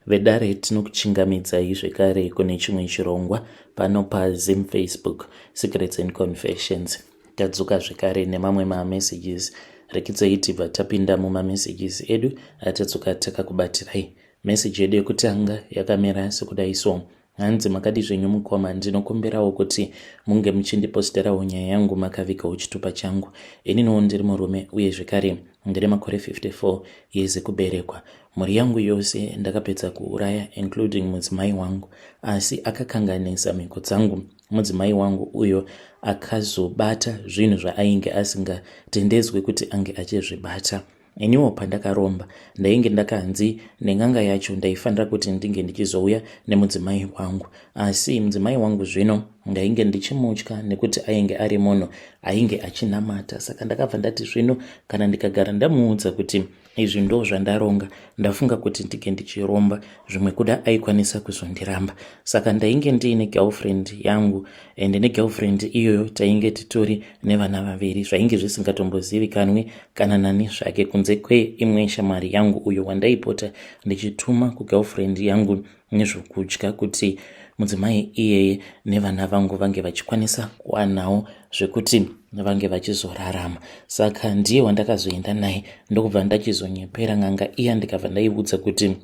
Vedare tinokuchingamidzai zvekare kune chimwe chirongwa pano paZim Facebook Secrets and Confessions. Tadzoka zvekare nemamwe mamessages. Rekidzai tibva tapinda mumamessages edu atadzoka takakubatirai. Message yedu yekutanga yakamira sekudai so. Hanzi makadi zvenyu mukoma, ndinokumbirawo kuti munge muchindiposterawo nyaya yangu makavigawo chitupa changu. Ininiwo ndiri murume uye zvekare ndine makore 54 years ekuberekwa. Mhuri yangu yose ndakapedza kuuraya including mudzimai wangu, asi akakanganisa mhiko dzangu mudzimai wangu uyo akazobata zvinhu zvaainge asingatendedzwe kuti ange achizvibata. Iniwo pandakaromba ndainge ndakanzi nen'anga yacho ndaifanira kuti ndinge ndichizouya nemudzimai wangu, asi mudzimai wangu zvino ndainge ndichimutya nekuti ainge ari munhu ainge achinamata. Saka ndakabva ndati zvino kana ndikagara ndamuudza kuti izvi ndo zvandaronga, ndafunga kuti ndinge ndichiromba, zvimwe kuda aikwanisa kuzondiramba. Saka ndainge ndiine girlfriend yangu and negirlfriend iyoyo tainge titori nevana vaviri, zvainge zvisingatombozivikanwi kana nani zvake kunze kweimwe shamwari yangu uyo wandaipota ndichituma kugirlfriend yangu nezvokudya kuti mudzimai iyeye nevana vangu vange vachikwanisa kuwanawo zvekuti vange vachizorarama. Saka ndiye wandakazoenda naye ndokubva ndachizonyepera n'anga iya, ndikabva ndaiudza kuti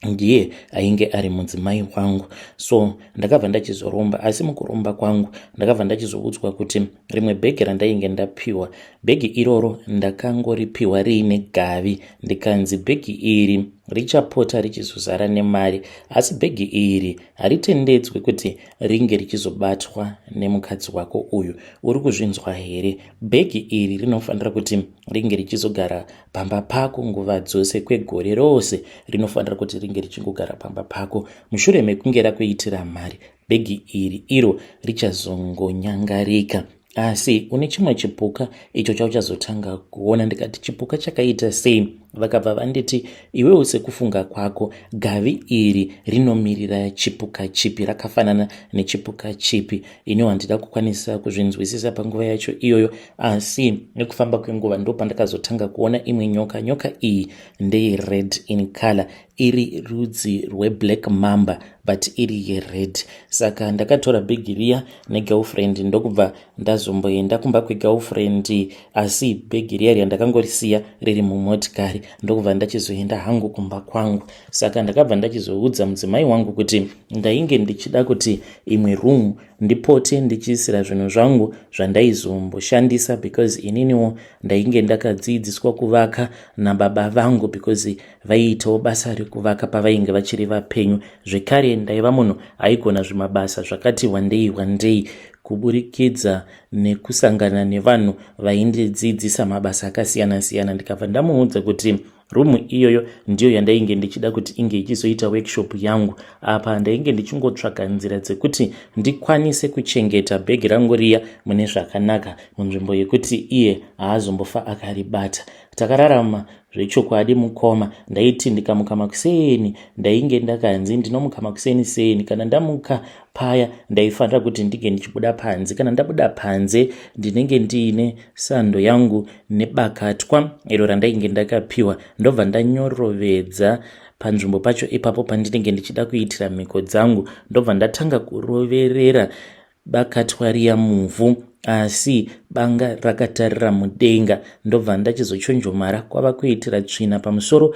ndiye ainge ari mudzimai wangu. So ndakabva ndachizoromba, asi mukuromba kwangu ndakabva ndachizoudzwa kuti rimwe bhegi randainge ndapiwa, bhegi iroro ndakangoripiwa riine gavi, ndikanzi bhegi iri richapota richizozara nemari, asi bhegi iri haritendedzwe kuti ringe richizobatwa nemukadzi wako uyu. Uri kuzvinzwa here? Bhegi iri rinofanira kuti ringe richizogara pamba pako nguva dzose kwegore rose, rinofanira kuti ringe richingogara pamba pako. Mushure mekunge rakuitira mari, bhegi iri iro richazongonyangarika, asi une chimwe chipuka icho chauchazotanga kuona. Ndikati chipuka chakaita sei? Vakabva vanditi iwewo sekufunga kwako gavi iri rinomirira chipuka chipi, rakafanana nechipuka chipi? Iniwo handida kukwanisa kuzvinzwisisa panguva yacho iyoyo, asi nekufamba kwenguva ndopandakazotanga kuona imwe nyoka. Nyoka iyi ndeyered in color, iri rudzi rweblack mamba but iri yered. Saka ndakatora bhegi riya negirlfriend ndokubva ndazomboenda kumba kwegirlfriend, asi bhegi riya riya ndakangorisiya riri mumotikari, ndokubva ndachizoenda hangu kumba kwangu. Saka ndakabva ndachizoudza mudzimai wangu kuti ndainge ndichida kuti imwe room ndipote ndichiisira zvinhu zvangu zvandaizomboshandisa, because ininiwo ndainge ndakadzidziswa kuvaka nababa vangu, because vaiitawo basa rekuvaka pavainge vachiri vapenyu. Zvekare ndaiva munhu aigona zvimabasa zvakati wandei wandei kuburikidza nekusangana nevanhu vaindidzidzisa mabasa akasiyana siyana. Ndikabva ndamuudza kuti rumu iyoyo ndiyo yandainge ndichida kuti inge ichizoita workshop yangu. Apa ndainge ndichingotsvaga nzira dzekuti ndikwanise kuchengeta bhegi rangu riya mune zvakanaka, munzvimbo yekuti iye haazombofa akaribata. Takararama zvechokwadi mukoma. Ndaiti ndikamuka makuseni, ndainge ndakanzi ndinomuka makuseni seni, kana ndamuka paya ndaifanira kuti ndinge ndichibuda panze. Kana ndabuda panze ndinenge ndiine sando yangu nebakatwa iro randainge ndakapiwa, ndobva ndanyorovedza panzvimbo pacho ipapo pandinenge ndichida kuitira mhiko dzangu, ndobva ndatanga kuroverera bakatwa riya muvhu, asi banga rakatarira mudenga, ndobva ndachizochonjomara kwava kuitira tsvina pamusoro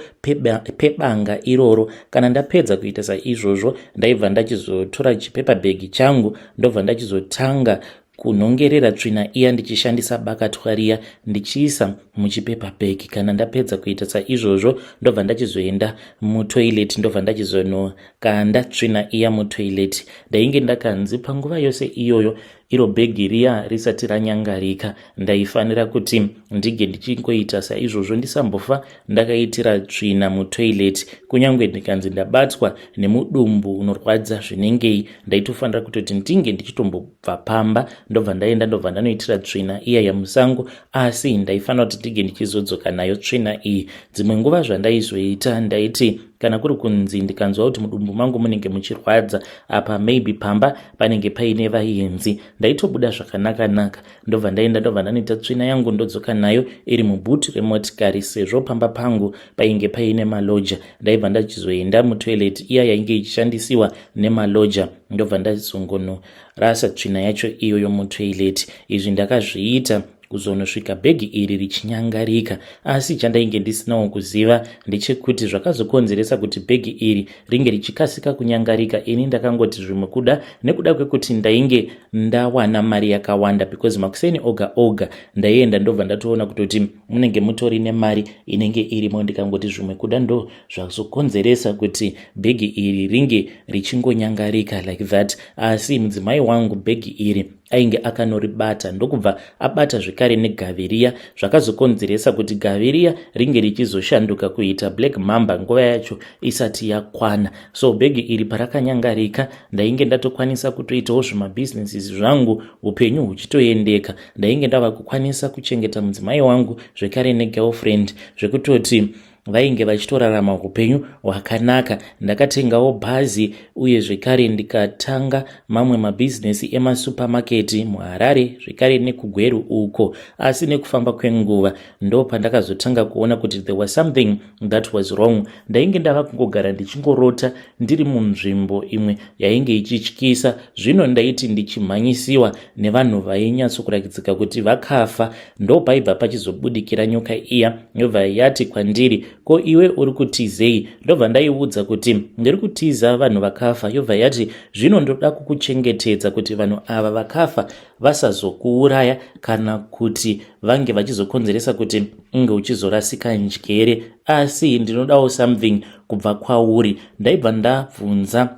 pebanga iroro. Kana ndapedza kuita saizvozvo, ndaibva ndachizotora chipepabhegi changu, ndobva ndachizotanga kunhongerera tsvina iya ndichishandisa bakatwa riya, ndichiisa muchipepabhegi. Kana ndapedza kuita saizvozvo, ndobva ndachizoenda mutoilet, ndobva ndachizonokanda tsvina iya mutoilet. Ndainge ndakanzi panguva yose iyoyo iro bhegi riya risati ranyangarika, ndaifanira kuti ndinge ndichingoita saizvozvo, ndisambofa ndakaitira tsvina mutoilet. Kunyange ndikanzi ndabatwa nemudumbu unorwadza zvinengei, ndaitofanira kutoti ndinge ndichitombobva pamba, ndobva ndaenda, ndobva ndanoitira tsvina iya yamusango, asi ndaifanira kuti ndinge ndichizodzoka nayo tsvina iyi. Dzimwe nguva zvandaizoita, ndaiti Kana kuri kunzi ndikanzwa kuti mudumbu mangu munenge muchirwadza, apa maybe pamba panenge paine vaenzi, ndaitobuda zvakanaka-naka, ndobva ndaenda, ndobva ndanoita tsvina yangu, ndodzoka nayo iri mubhuti remotikari. Sezvo pamba pangu painge paine maloja, ndaibva ndachizoenda mutoilet iya yainge ichishandisiwa nemaloja, ndobva ndazongonorasa tsvina yacho iyoyo mutoilet. Izvi ndakazviita kuzonosvika bhegi iri richinyangarika. Asi chandainge ndisinawo kuziva ndechekuti zvakazokonzeresa kuti bhegi iri ringe richikasika kunyangarika, ini ndakangoti zvimwe kuda nekuda kwekuti ndainge ndawana mari yakawanda, because makuseni oga oga ndaienda, ndobva ndatoona kutoti munenge mutori nemari inenge irimo. Ndikangoti zvimwe kuda ndo zvazokonzeresa kuti bhegi iri ringe richingonyangarika like that. Asi mudzimai wangu bhegi iri ainge akanoribata, ndokubva abata zvekare negavi riya, zvakazokonzeresa kuti gavi riya ringe richizoshanduka kuita black mamba nguva yacho isati yakwana. So bhegi iri parakanyangarika, ndainge ndatokwanisa kutoitawo zvimabhizinesi zvangu, upenyu huchitoendeka. Ndainge ndava kukwanisa kuchengeta mudzimai wangu zvekare negirlfriend, zvekutoti vainge vachitorarama upenyu hwakanaka. Ndakatengawo bhazi, uye zvekare ndikatanga mamwe mabhizinesi emasupamaketi muHarare zvekare nekuGweru uko. Asi nekufamba kwenguva ndo pandakazotanga kuona kuti there was something that was wrong. Ndainge ndava kungogara ndichingorota ndiri munzvimbo imwe yainge ichityisa. Zvino ndaiti ndichimhanyisiwa nevanhu vainyatsokuratidzika kuti vakafa, ndo paibva pachizobudikira nyoka iya, yobva yati kwandiri, "Ko iwe uri kutizei?" Ndobva ndaiudza kuti ndiri kutiza vanhu vakafa. Yobva yati, "Zvino ndoda kukuchengetedza kuti vanhu ava vakafa vasazokuuraya kana kuti vange vachizokonzeresa kuti unge uchizorasika njere, asi ndinodawo something kubva kwauri." Ndaibva ndabvunza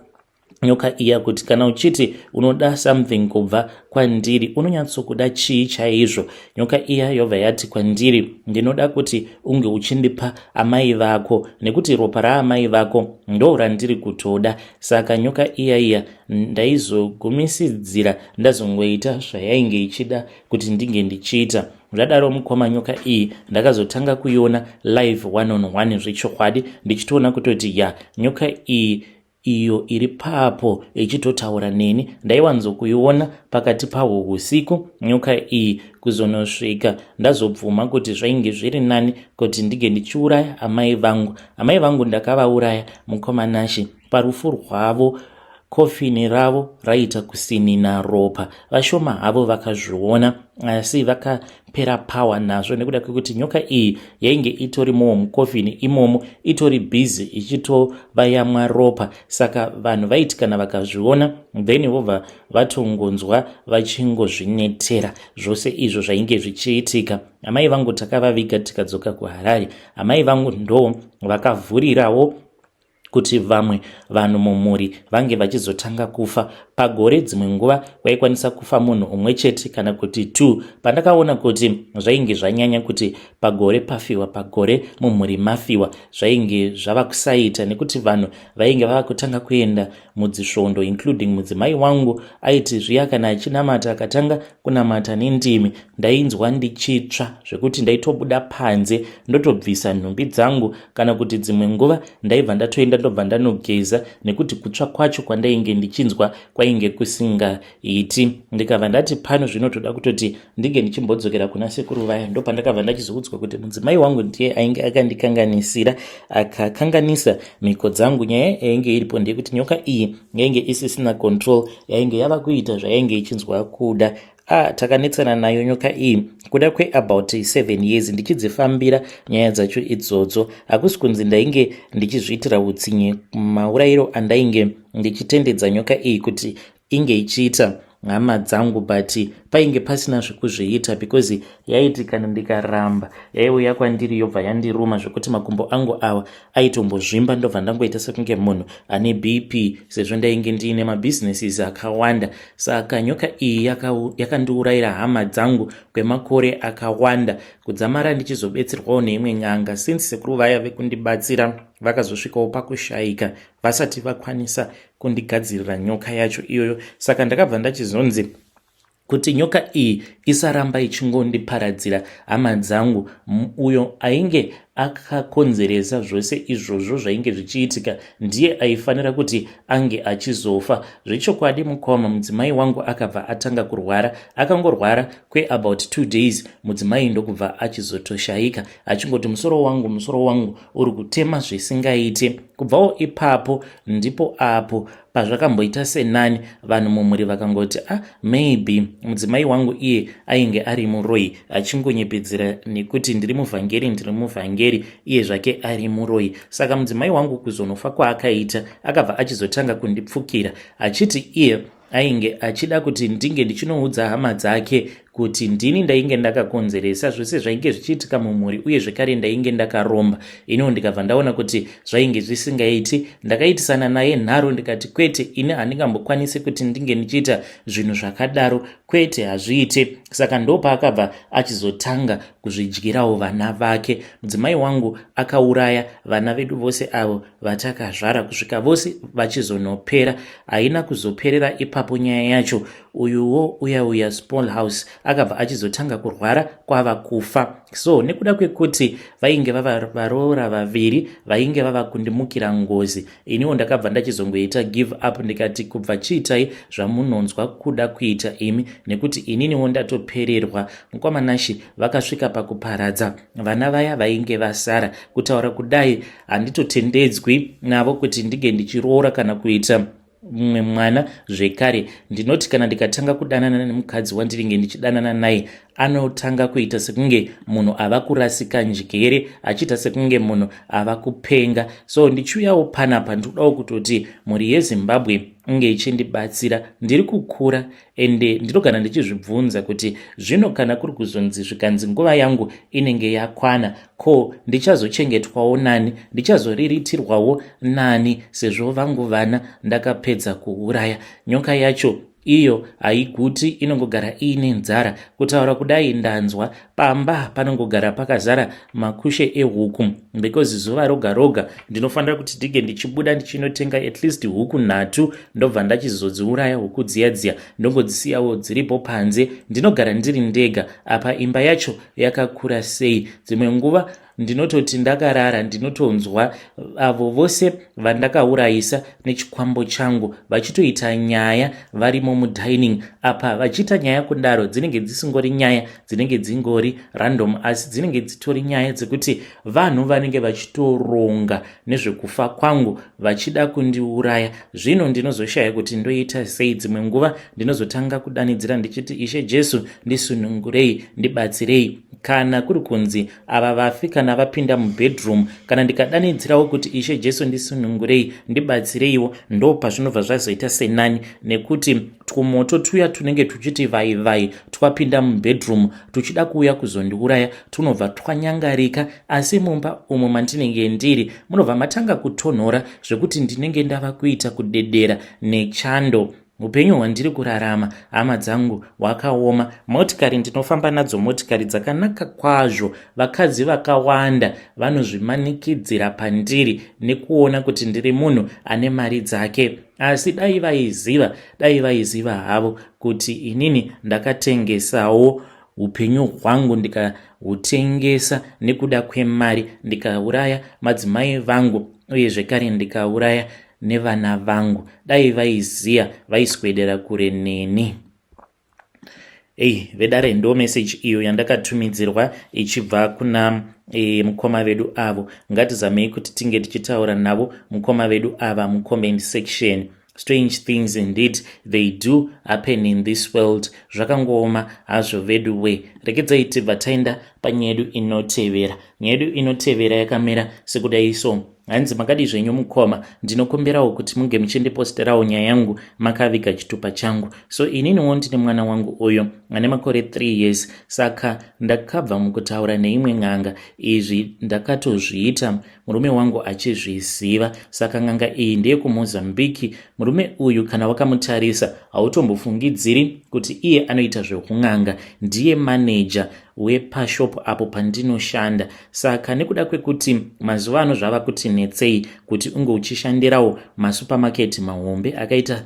nyoka iya kuti, "Kana uchiti unoda something kubva kwandiri, unonyatsokuda chii chaizvo?" Nyoka iya yobva yati kwandiri, "Ndinoda kuti unge uchindipa amai vako, nekuti ropa raamai vako ndo randiri kutoda." Saka nyoka iya iya ndaizogumisidzira ndazongoita zvayainge ichida kuti ndinge ndichiita. Zvadaro, mukoma, nyoka iyi ndakazotanga kuiona live, one on one, zvechokwadi, ndichitoona kutoti ya, nyoka iyi iyo iri papo ichitotaura neni. Ndaiwanzokuiona pakati pahwo usiku nyoka iyi, kuzonosvika ndazobvuma kuti zvainge zviri nani kuti ndinge ndichiuraya amai vangu. Amai vangu ndakavauraya, mukoma Nashe. Parufu rwavo, kofini ravo raita kusinina ropa. Vashoma havo vakazviona, asi vakapera power nazvo nekuda kwekuti nyoka iyi yainge itorimowo mukofini imomo, itori busy ichitovayamwa ropa. Saka vanhu vaiti kana vakazviona, then vobva vatongonzwa vachingozvinetera zvose izvo zvainge zvichiitika. Amai vangu takavaviga, tikadzoka kuHarare. Amai vangu ndo vakavhurirawo kuti vamwe vanhu mumhuri vange vachizotanga kufa. Pagore dzimwe nguva kwaikwanisa kufa munhu umwe chete kana kuti two. Pandakaona kuti zvainge zvanyanya, kuti pagore pafiwa, pagore mumhuri mafiwa, zvainge zvava kusaita, nekuti vanhu vainge vava kutanga kuenda mudzisvondo, including mudzimai wangu. Aiti zviya kana achinamata, akatanga kunamata nendimi, ndainzwa ndichitsva zvekuti ndaitobuda panze, ndotobvisa nhumbi dzangu, kana kuti dzimwe nguva ndaibva ndatoenda, ndobva ndanogeza, nekuti kutsva kwacho kwandainge ndichinzwa kwainge kusingaiti. Ndikabva ndati pano zvinotoda kutoti ndinge ndichimbodzokera kuna sekuru vaya. Ndopandakabva ndachizoudzwa kuti mudzimai wangu ndiye ainge akandikanganisira, akakanganisa mhiko dzangu. Nyaya yainge iripo ndeyekuti nyoka iyi yainge isisina control, yainge yava kuita zvayainge ichinzwa kuda. Ah, takanetsana nayo nyoka iyi kuda kweabout 7 years, ndichidzifambira nyaya dzacho idzodzo. Hakusi kunzi ndainge ndichizviitira utsinye. Maurayiro andainge ndichitendedza nyoka iyi kuti inge ichiita hama dzangu, but painge pasina zvekuzviita, because yaiti kana ndikaramba, yaiuya kwandiri, yobva yandiruma zvekuti makumbo angu awa aitombozvimba, ndobva ndangoita sekunge munhu ane BP, sezvo ndainge ndiine mabusinesses akawanda. Saka nyoka iyi yakandiurayira yaka hama dzangu kwemakore akawanda, kudzamara ndichizobetserwawo neimwe n'anga, since sekuru vaya vekundibatsira vakazosvikawo pakushayika vasati vakwanisa kundigadzirira nyoka yacho iyoyo. Saka ndakabva ndachizonzi kuti nyoka iyi isaramba ichingondiparadzira hama dzangu, uyo ainge Akakonzeresa zvose izvozvo zvainge zvichiitika ndiye aifanira kuti ange achizofa. Zvechokwadi mukoma, mudzimai wangu akabva atanga kurwara. Akangorwara kweabout 2 days, mudzimai ndokubva achizotoshaika achingoti musoro wangu, musoro wangu uri kutema zvisingaite. Kubvawo ipapo ndipo apo pazvakamboita senani, vanhu mumhuri vakangoti, "Ah, maybe mudzimai wangu iye ainge ari muroyi, achingonyepedzera nekuti ndiri muvhangeri, ndiri muvhangeri, iye zvake ari muroyi." Saka mudzimai wangu kuzonofa kwaakaita, akabva achizotanga kundipfukira achiti iye ainge achida kuti ndinge ndichinoudza hama dzake kuti ndini ndainge ndakakonzeresa zvose zvainge zvichiitika mumhuri, uye zvekare ndainge ndakaromba. Iniwo ndikabva ndaona kuti zvainge zvisingaiti. Ndakaitisana naye nharo, ndikati, "Kwete, ini handingambokwanisi kuti ndinge ndichiita zvinhu zvakadaro, kwete, hazviite." Saka ndopaakabva achizotanga kuzvidyirawo vana vake. Mudzimai wangu akauraya vana vedu vose avo vatakazvara kusvika vose vachizonopera. Haina kuzoperera ipapo nyaya yacho. Uyuwo uya uya small house akabva achizotanga kurwara kwava kufa. So nekuda kwekuti vainge vava varoora vaviri vainge vava kundimukira ngozi, iniwo ndakabva ndachizongoita give up, ndikati, "Kubva chiitai zvamunonzwa kuda kuita imi, nekuti ininiwo ndatopererwa." Mukwamanashi, vakasvika pakuparadza vana vaya vainge vasara. Kutaura kudai, handitotendedzwi navo kuti ndinge ndichiroora kana kuita mumwe mwana zvekare. Ndinoti kana ndikatanga kudanana nemukadzi wandinenge ndichidanana naye, anotanga kuita sekunge munhu ava kurasika njere, achiita sekunge munhu ava kupenga. So ndichiuyawo panapa, ndikudawo kutoti mhuri yeZimbabwe inge ichindibatsira. Ndiri kukura, ende ndinogara ndichizvibvunza kuti zvino kana kuri kuzonzi zvikanzi nguva yangu inenge yakwana, ko ndichazochengetwawo nani? Ndichazoriritirwawo nani, sezvo vangu vana ndakapedza kuuraya? Nyoka yacho iyo haiguti, inongogara iine nzara. Kutaura kudai, ndanzwa pamba panongogara pakazara makushe ehuku, because zuva roga roga ndinofanira kuti ndinge ndichibuda ndichinotenga at least huku nhatu, ndobva ndachizodziuraya huku dziya dziya, ndongodzisiyawo dziripo panze. Ndinogara ndiri ndega apa, imba yacho yakakura sei. Dzimwe nguva ndinototi ndakarara, ndinotonzwa avo vose vandakaurayisa nechikwambo changu vachitoita nyaya varimo mudining apa. Vachiita nyaya kudaro, dzinenge dzisingori nyaya dzinenge dzingori random, asi dzinenge dzitori nyaya dzekuti vanhu vanenge vachitoronga nezvekufa kwangu, vachida kundiuraya. Zvino ndinozoshaya kuti ndoita sei. Dzimwe nguva ndinozotanga kudanidzira ndichiti, "Ishe Jesu, ndisunungurei, ndibatsirei." Kana kuri kunzi ava vafi kana vapinda mubedroom, kana ndikadanidzirawo kuti, "Ishe Jesu, ndisunungurei, ndibatsireiwo," ndo pazvinobva zvazoita senani, nekuti tumoto tuya tunenge tuchiti vai vai twapinda mubedroom tuchida kuuya kuzondiuraya tunobva twanyangarika. Asi mumba umo mandinenge ndiri munobva matanga kutonhora zvekuti ndinenge ndava kuita kudedera nechando. Upenyu hwandiri kurarama, hama dzangu, hwakaoma. Motikari ndinofamba nadzo, motikari dzakanaka kwazvo. Vakadzi vakawanda vanozvimanikidzira pandiri nekuona kuti ndiri munhu ane mari dzake, asi dai vaiziva, dai vaiziva havo kuti inini ndakatengesawo upenyu hwangu, ndikahutengesa nekuda kwemari, ndikauraya madzimai vangu, uye zvekare ndikauraya nevana vangu. Dai vaiziva, vaiswedera kure neni. Ei vedare, ndo meseji iyo yandakatumidzirwa ichibva kuna mukoma vedu avo. Ngatizamei kuti tinge tichitaura navo mukoma vedu ava mucomment section. Strange things indeed, they do happen in this world. Zvakangooma hazvo vedu we. Regedzai tibva taenda panyaya yedu inotevera. Nyaya yedu inotevera yakamira sekudai so. Hanzi, "Makadi zvenyu mukoma? Ndinokumbirawo kuti munge muchindiposterawo nyaya yangu makaviga chitupa changu. So ininiwo ndine mwana wangu uyo ane makore 3 years. Saka ndakabva mukutaura neimwe n'anga. Izvi ndakatozviita murume wangu achizviziva. Saka n'anga iyi ndeyekuMozambiki. Murume uyu kana wakamutarisa, hautombofungidziri kuti iye anoita zvekun'anga. Ndiye maneja. wepashop apo pandinoshanda. Saka nekuda kwekuti mazuva ano zvava kuti netsei kuti unge uchishandirawo masupamaketi mahombe akaita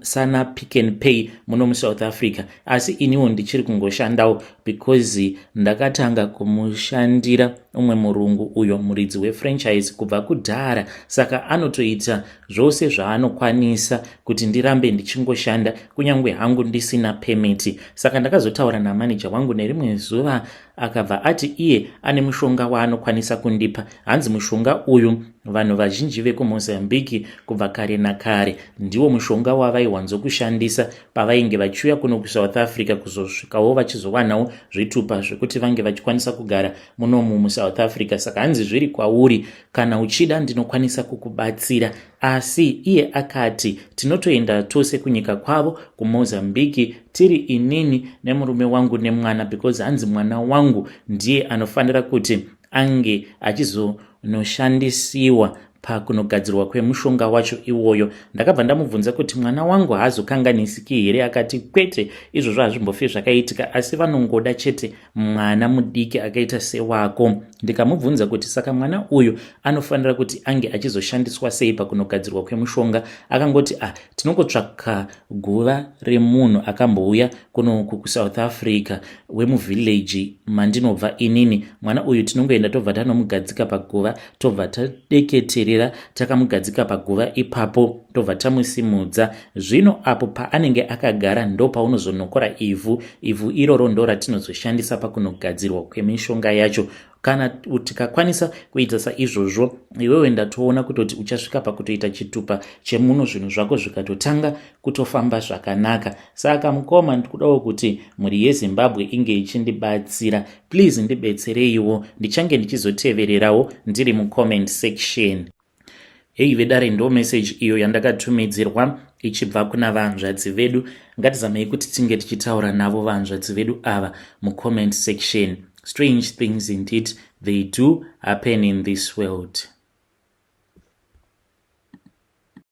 sana Pick and Pay muno muSouth Africa, asi iniwo ndichiri kungoshandawo because ndakatanga kumushandira umwe murungu uyo muridzi wefranchise kubva kudhara. Saka anotoita zvose zvaanokwanisa kuti ndirambe ndichingoshanda kunyange hangu ndisina pemiti. Saka ndakazotaura namaneja wangu nerimwe zuva, akabva ati iye ane mushonga waanokwanisa kundipa. Hanzi mushonga uyu vanhu vazhinji vekuMozambique kubva kare nakare ndiwo mushonga wavaiwanzokushandisa pavainge vachiuya kuno kuSouth Africa, kuzosvikawo vachizowanawo zvitupa zvekuti vange vachikwanisa kugara munomu muSouth Africa. Saka hanzi zviri kwauri, kana uchida ndinokwanisa kukubatsira. Asi iye akati tinotoenda tose kunyika kwavo kuMozambique, tiri inini nemurume wangu nemwana, because hanzi mwana wangu ndiye anofanira kuti ange achizonoshandisiwa pakunogadzirwa kwemushonga wacho iwoyo. Ndakabva ndamubvunza kuti mwana wangu haazokanganisiki here? Akati kwete, izvozvo hazvimbofi zvakaitika, asi vanongoda chete mwana mudiki akaita sewako. Ndikamubvunza kuti saka mwana uyu anofanira kuti ange achizoshandiswa sei pakunogadzirwa kwemushonga? Akangoti, ah, tinongotsvaka guva remunhu akambouya kunoku kuSouth Africa wemuvhillaji mandinobva inini. Mwana uyu tinongoenda, tobva tanomugadzika paguva, tobva tadeketerera takamugadzika paguva ipapo, tobva tamusimudza. Zvino apo paanenge akagara ndo paunozonokora ivhu. Ivhu iroro ndo ratinozoshandisa pakunogadzirwa kwemishonga yacho. Kana tikakwanisa kuita saizvozvo, iwewe ndatoona kutoti uchasvika pakutoita chitupa chemuno, zvinhu zvako zvikatotanga kutofamba zvakanaka. Saka mukoma, ndikudawo kuti mhuri yeZimbabwe inge ichindibatsira. Please ndibetsereiwo, ndichange ndichizotevererawo ndiri mucomment section. Hei vedare, ndo message iyo yandakatumidzirwa ichibva kuna vanzvadzi vedu. Ngatizamei kuti tinge tichitaura navo vanzvadzi vedu ava mucomment section. Strange things indeed, they do happen in this world.